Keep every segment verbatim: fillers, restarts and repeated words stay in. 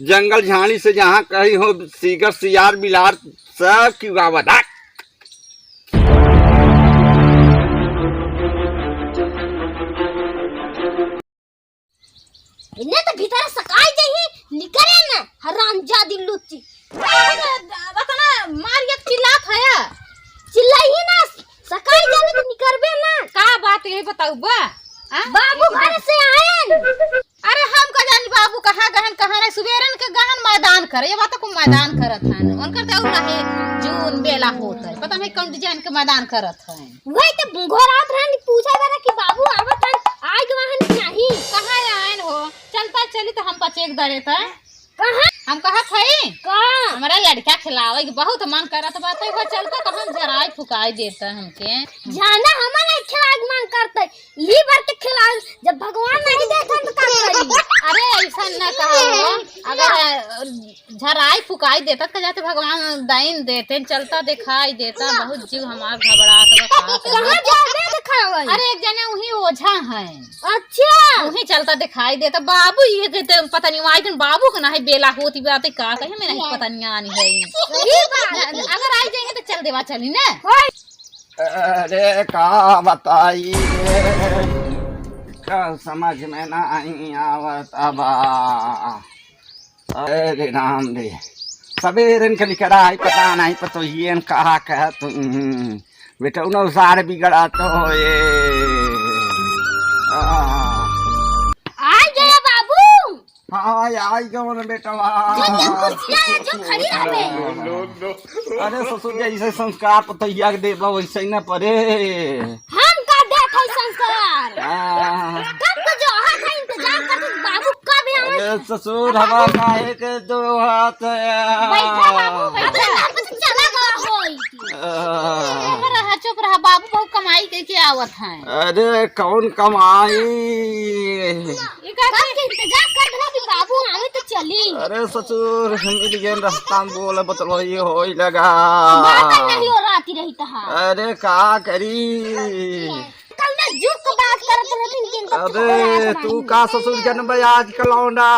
जंगल झाड़ी से जहाँ कहीं हो, सीगर, सियार, बिलार, सब की बाबा धाक। इन्हें तो भीतर सकाई जाई, निकरे ना, हरामजादी लुच्ची। अरे, अतना मार के चिल्लात है। चिल्लाई ही ना, सकाई जाने तो निकरबे ना। का बात है, बताऊ बा? आ? बाबू घर से आएन। अरे, हम का जानी बाबू कहाँ गहन, कहाँ नहीं। सुबेरन के गहन मैदान करे, ये बात को मैदान करत है ना। उनकर तो और नहीं, जून बेला होत है, पता नहीं कौन डिजाइन के मैदान करत है। वही तो घोरात रहन, पूछे बरा कि बाबू आवत हन, आइ गवा हन कि नहीं? कहाँ आएन हो? चलता चली तो हम पचेक दरे त। कहाँ? हम कहत हई, का? हमरा लड़का खिलावे के बहुत मन करत बा, तो वो चलता तो हम झराई फुकाई देता हमके। जाना हमार नहीं खिलावे के मन करता, यही बार के खिलावे, जब भगवान नहीं देता तो का करी? अरे ऐसा न कहो, अगर झराई फुकाई देता तो जाते भगवान दाइन देते, चलता दिखाई देता, बहुत जीव हमार घबरात बा, का करी? कहाँ जाबे दिखावे? अरे एक जने वही ओझा हैं। अच्छा। वही चलता दिखाई देता बाबू, ये देते पता नहीं, वही दिन बाबू के नहीं बेला होती बात है, का कहे मैं नहीं पता नहीं आनी है। सही बात है। अगर आई जाएंगे तो चल देवा चली ना। होय। अरे का बताई रे, का समझ में नहीं आवत बा। अरे राम रे, सबेरन के निकरा है, पता नहीं पतोहियन कहा कहा तुम। बेटा उन्हों सार बिगड़ा तो ये। आ। आ गया बाबू। हाँ, आई गयो ना बेटवा। जो, जो कुर्सिया है, जो खड़ी रहबे। अरे ससुर, जैसे संस्कार पतोहिया के देबा, वैसे ही ना परे। हम का देत हई संस्कार? हाँ। कब तो जो हाथ है इंतजार करते बाबू कब आवे? अरे ससुर, हमार काहे के जो हाथ है? बैठा बाबू, बैठा। अबे बाबू तो चला गवा होई। आ। चुप रहा, चुप रहा, बाबू बहुत कमाई के, के आवत है। अरे कौन कमाई? ये का कब के इंतजार कर रहा कि बाबू आवे तो चली। अरे ससुर, मिल गए रास्ता में, बोले बतलो ये होई लगा। बात नहीं हो राती रही तहा। अरे का करी? कल मैं जुक बात करत रहती, लेकिन तब अबे, तू का ससुर जनबे आज के लौंडा?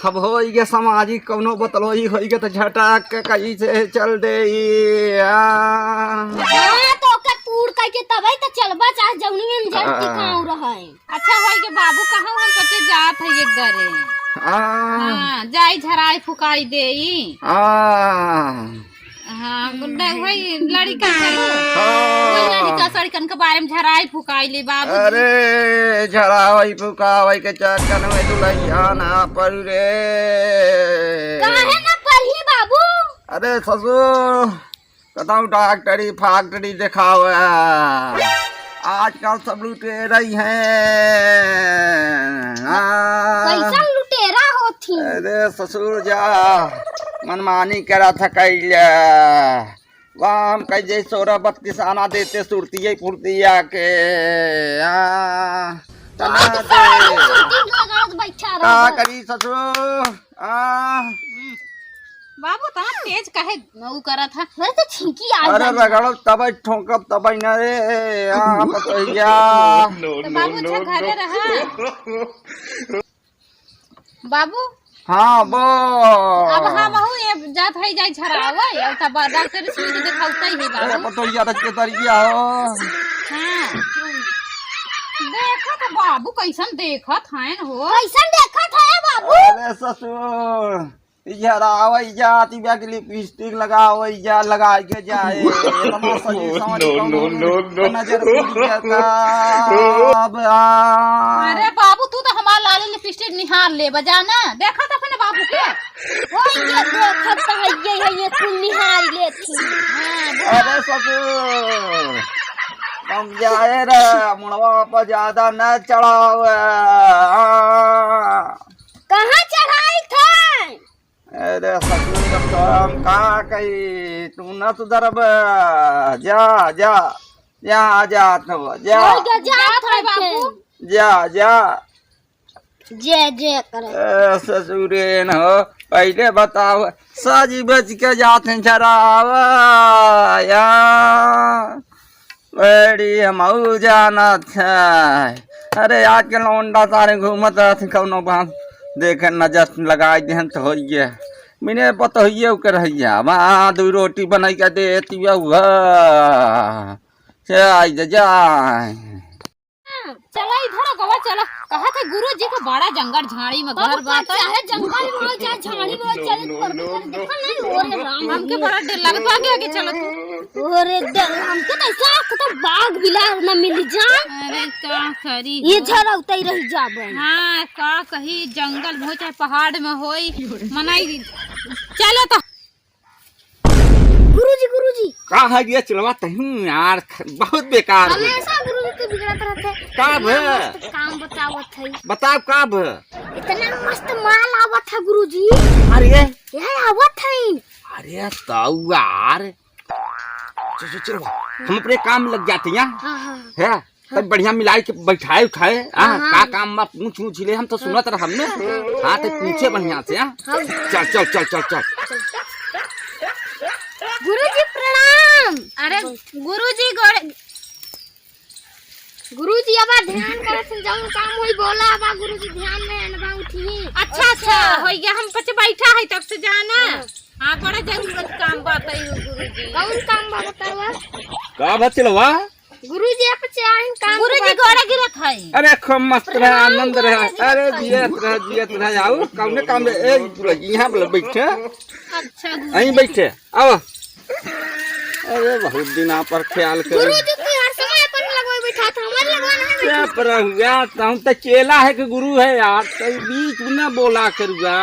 अब होई गे सामाजिक कौनो बतलोई होई गे त झटक के कहीं से चल देई। आ। हाँ, तो ओकर पूर कह के तबे त चलबा, चाहे जौनी में झट के आ। काऊ रहे। अच्छा होई गे बाबू, कहाँ हम पचे जात है एक दरे। आ। हाँ, जाई झराई फुकाई देई। आ। हाँ, गुड्डा वही लड़िका चलो। हाँ। वही लड़िका सड़िकन के बारे में झराई फुकाई ले बाबू। अरे, झरावई फुकावई के चक्कर में दुलहिया ना पड़ी रे। काहे ना पड़ी बाबू? अरे ससुर, कतौ डॉक्टरी फैक्टरी देखावे। आजकल सब लुटेरई हैं। हाँ। कैसन लुटेरा होत ही? अरे ससुर जा, मनमानी करत ह कैले। वाम कह जे सोरह बत्तीस आना देते सुरतिये फुर्तिया के। हाँ। तना दे। का करी ससुर? हाँ। बाबू, तना तेज काहे उ करत ह? अरे, तो छींकी आ अरे, जाई। रगड़ब तबे ठोंकब तबे न रे। आ, पतोहिया। तो बाबू, अच्छा, घरे रहा। बाबू। हाँ, बो। अब हम हूँ ये जात है जाई झरावे, अब तब डॉक्टर सुई देखावता ही है अरे, बाबू। पतोहिया रच के दरिया हो। हाँ। देखत बाबू, कैसन देखत हैं हो? कैसन देखत है बाबू? अरे ससुर, झरावई जात, इबा के लिपस्टिक लगावई जा, लगाई के जाए। इतना सजी समझ no, कौनो no, no, no। नजर पड़ जाता। अब आ। अरे बाबू, तू तो हमार लाली लिपस्टिक निहार ले बजा ना। देखा तो अपने बाबू के। ओए, ये देखत तो है, ये है, ये तू निहार ले थी। हाँ, अरे ससुर, हम जाए रे, मुड़वा पर ज्यादा न चढ़ावे। हाँ। कहाँ चढ़ाई थे? अरे ससुर, अब तो हम का कही, तू न सुधरब। जा, जा, जा, जा, तू जा। ओए, जा, जा, जात है बाबू। जा, जा। जय, जय करे। ए, ससुरे न हो, पहले बताओ, साजी बच के जात हैं झरावा, या। बड़ी हमहू जानत है। अरे, आज के लौंडा सारे घूमत रहत हैं, कौनो बात देखे नजर लगाई देहन तो होइए। मिने पतोहिए ओकर हैया, वहाँ दू रोटी बनाई के देती हुआ। से आई जा जाए। चला इधर गवा चला। कहा थे गुरु जी के बड़ा जंगल झाड़ी में घर बात है। चाहे जंगल में हो, चाहे झाड़ी में हो, चले तो करबे करे। देखो नहीं, हो रे राम। हमके बड़ा डर लगत बा, आगे आगे चलत हो। अरे डर, हमके तो ऐसा लगता था बाघ बिलार न मिल जाए। अरे का करी ये हो? झरौते ही रह जाबे। हाँ, का कही, जंगल में हो चाहे पहाड़ में होई, मनाई चले तो। गुरुजी, गुरुजी। का है ये चलवा तही यार, बहुत बेकार हो। हमेशा गुरुजी के बिगड़त रहते। का भे? इतना मस्त काम बतावत है। बताओ का भे? इतना मस्त माल आवत है गुरुजी। अरे। यह आवत है। अरे ताऊ यार, चल, चल, चल, हम अपने काम में लग जाते हैं। हाँ, हाँ। है? तब बढ़िया मिलाई के बैठाए उठाए, हाँ, हाँ, का हाँ। काम बा पूछ उछ ले, हम तो सुनत रहब ने। हाँ, तो पूछे बढ़िया से, हाँ। हाँ। चल, चल, चल, चल, चल। गुरुजी प्रणाम। अरे गुरुजी गोरे। गुरुजी अब ध्यान करे से जौन काम होई बोला, अब गुरुजी ध्यान में अनबा उठी। अच्छा, अच्छा, होई गया, हम पचे बैठा है तब से जाना। हाँ। हाँ, बड़ा जरूरत काम बात है गुरुजी। कौन काम बा बतावा? का बा चलवा? गुरुजी, आप चाहें काम गुरुजी, बात गोड़ा गिरत है। अरे, खूब मस्त रहे, प्रणाम आनंद रहे। गुरुजी। अरे, जियत रहे, जियत रहे। आऊ, कौने काम रे? ए, यहाँ बोले बैठे। अच्छा, गुरुजी। यहीं बैठे, आओ। अरे, बहुत दिन आप पर ख्याल करे। गुरुजी, तू हर समय अपन लगवा बैठा था, हमारे लगवा नहीं बैठा। क्या पर हुआ? हम तो चेला है कि गुरु है यार, तो बीच में बोला करुआ।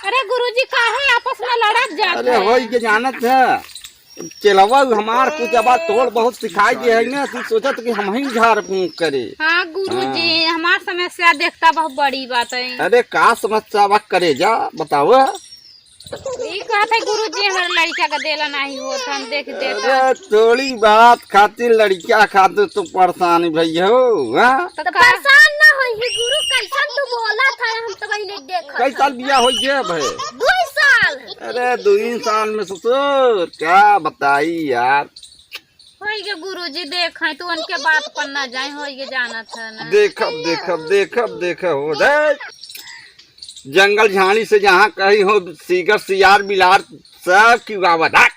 अरे, गुरुजी, काहे आपस में लड़त जात अरे, है? होई के जानत है। चेलवा हमार कुछ अब तोड़ बहुत सिखाई दे है ना, तू सोचत कि हम ही झाड़ फूंक करे। हाँ गुरुजी, हाँ। हमार समस्या देखता बहुत बड़ी बात है। अरे का समस्या बा करे जा, बताओ। ई कहत है गुरुजी, हमारे लड़का का देला नहीं होत, हम देख देता। अरे थोड़ी बात खातिर लड़का खातिर तू परेशान भई हो, हाँ? तो तो का? परेशान ना होई, गुरु कैसन तू बोला था, हम तो वही नहीं देखा। कई साल बिया हो गया भाई? दो साल। अरे, दो ही साल में ससुर, क्या बताई यार। होई गे गुरुजी, देखाई तू उनके बात पर ना जाए, होई गे जानत है ना। देखब, देखब, देखब, देखब, हो जाए। जंगल झाड़ी से जहाँ कहीं हो, सीगर, सियार, बिलार, सब की बाबत। हट।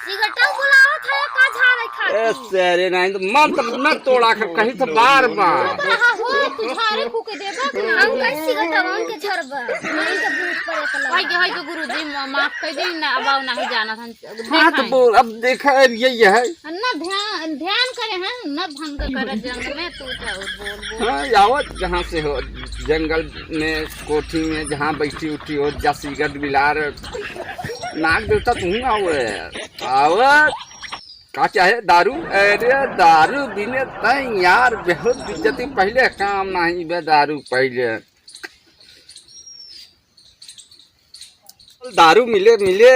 सिगरेटा बुलावत है का झाड़े खातिर? ए, सारे नहीं तो मन तो न तोड़ा कर कहीं तो बार बार। चुप रहा हो, तू झाड़े फूके देबा कि ना? हम कहीं सिगरेटवन के झरबा। नहीं तो भूत पड़े तो लगा। होई गे, होई गे गुरुजी, मा-, माफ कर दी ना, अब आओ नहीं जाना था। हाँ, तो देखाई। बोल, अब देखा, अब यही है। ना ध्यान, ध्यान करे हैं, ना भंग करे जंग में, तू तो बोल, बोल। हाँ, आवत जहाँ से हो, जंगल में, कोठी में, जहाँ बैठी उठी हो, जा सिगरेट बिलार, नाग देवता तू आवे, आवे, का चाहे दारू? अरे दारू बिने तैं यार बहुत बेइज्जती, पहले काम नहीं बे दारू पहले। दारू मिले, मिले।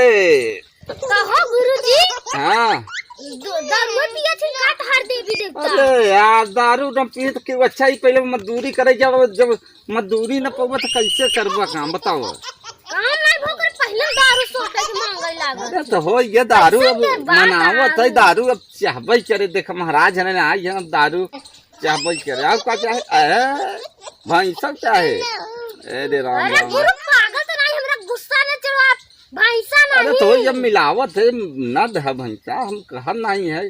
कहो गुरुजी। हाँ। दो-, दारू पिए थे का तहार देवी देवता? अरे यार, दारू न पिए तो क्यों अच्छा ही, पहले मजदूरी करे जाओ, जब मजदूरी न पावे तो कैसे करबा काम, बताओ। काम नहीं भोकर, पहले दारू सोटे के मांगे लागल। अरे तो हो ये दारू कैसे अब के बात मनावत है, आऊ? दारू अब चाहबे करे, देख महाराज है ना, आई है अब दारू चाहबे करे, आऊ का चाहे? ए, भैंसा चाहे? ए रे राम अरे राम। गुरु पागल तो नहीं, हमरा गुस्सा न चढ़ो, आप भैंसा अरे नहीं। तो जब मिलावत है, न दह भैंसा, हम कहत नहीं है।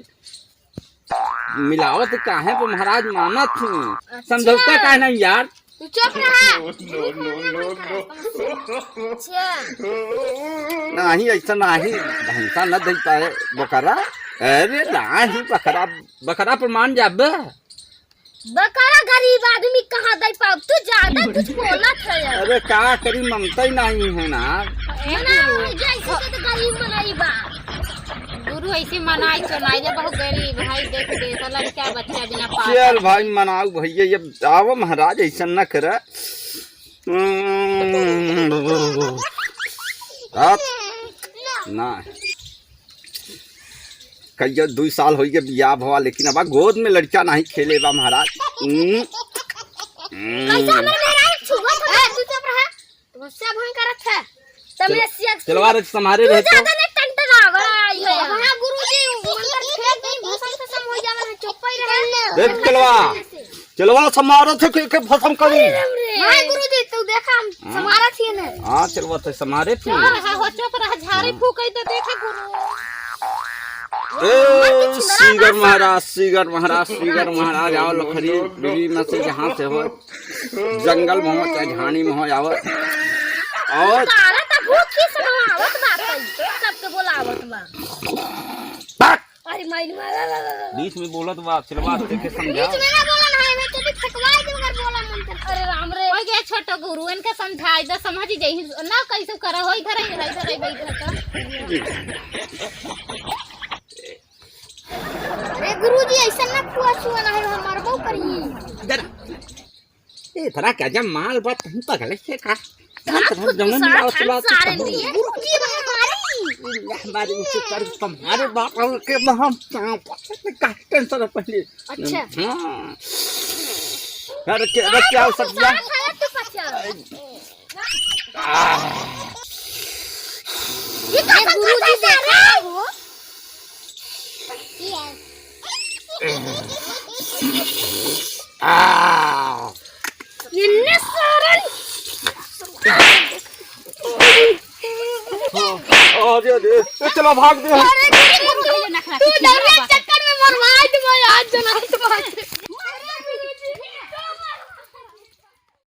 मिलावत काहे पे महाराज मानत हूँ? अच्छा। समझौता काहे नहीं यार? तू चुप रहा। अच्छा। नहीं, ऐसा नहीं, भैंसा न दे पाए बकरा। अरे नहीं, बकरा, बकरा पर मान जाबे। बकरा गरीब आदमी कहाँ दे पाओ? तू ज्यादा कुछ बोलत है यार। अरे का करी, मनता ही नहीं है ना। मना हो गया, इसी से तो गरीब मनई बा। गुरु ऐसे मनाई चुनाई जा, बहुत गरीब है, देख दे, तो लड़का बच्चा बिना पाल चल भाई, मनाऊ भैया, ये आवा महाराज, ऐसा न करा। आप ना। कहिया दुई साल होई के बियाह भवा, लेकिन अब गोद में लड़का नहीं खेले बा महाराज। हम्म। हम्म। कैसे हमरे मेहरारू छुआ था? ए, तू चुप रहा। तपस्या भंग करत है। तमे चल-, सिया चलवा रे, संभारे तू रहे तो। ज्यादा नहीं टंटरावा। हाँ, गुरुजी, मंत्र फेल देख चेलवा, चेलवा से मारत है के, के भसम करी। हाँ गुरुजी, तू देखा हम हाँ। समारत ही ने। हाँ चेलवा तो समारे थी। चुप रहा हो, चुप रहा, झाड़ी फूकई तो देखा गुरु। ए, सीगर महाराज, सीगर महाराज, सीगर महाराज, आओ लखरी, बीड़ी में से जहाँ से हो, जंगल में हो, चाहे झाड़ी में हो, आओ। और मारा त भूत की सब आवत बा, सबके बोलावत बा। अरे माई रे, मारा, ला, ला, ला। बीच में बोलत बा, सिलवा देके समझा। बीच में ना बोला ना, मैं तो भी फटवाई दूं अगर बोला मन कर। अरे राम रे। हो गया छोटा गुरु, इनका समझाई दे, समझ ही जाई। ना कैसे करा, होई घर ही, घर ही बैठा था। अरे गुरुजी, ऐसा ना छुआ छुआ ना है, हमार बहू करी। इधर आ। ए, तोरा का जब माल बा, तहीं पगले से का? तोरा तोरा जमीन में आवत बा, सारे तू लिए। गुरुजी, हमारे। हमारे ऊपर कर, तुम्हारे बाप के हम का टेंशन है पहले। अच्छा। हाँ। अरे के, अरे क्या हो सकता है? तू पचा। आह। ये तो गुरुजी से का हो? आह। इन्ने सारन। अरे, अरे, ए, चला भाग दे। अरे, तू, तू डरिया चक्कर में मरवाई देबो, आज जना तो भाग।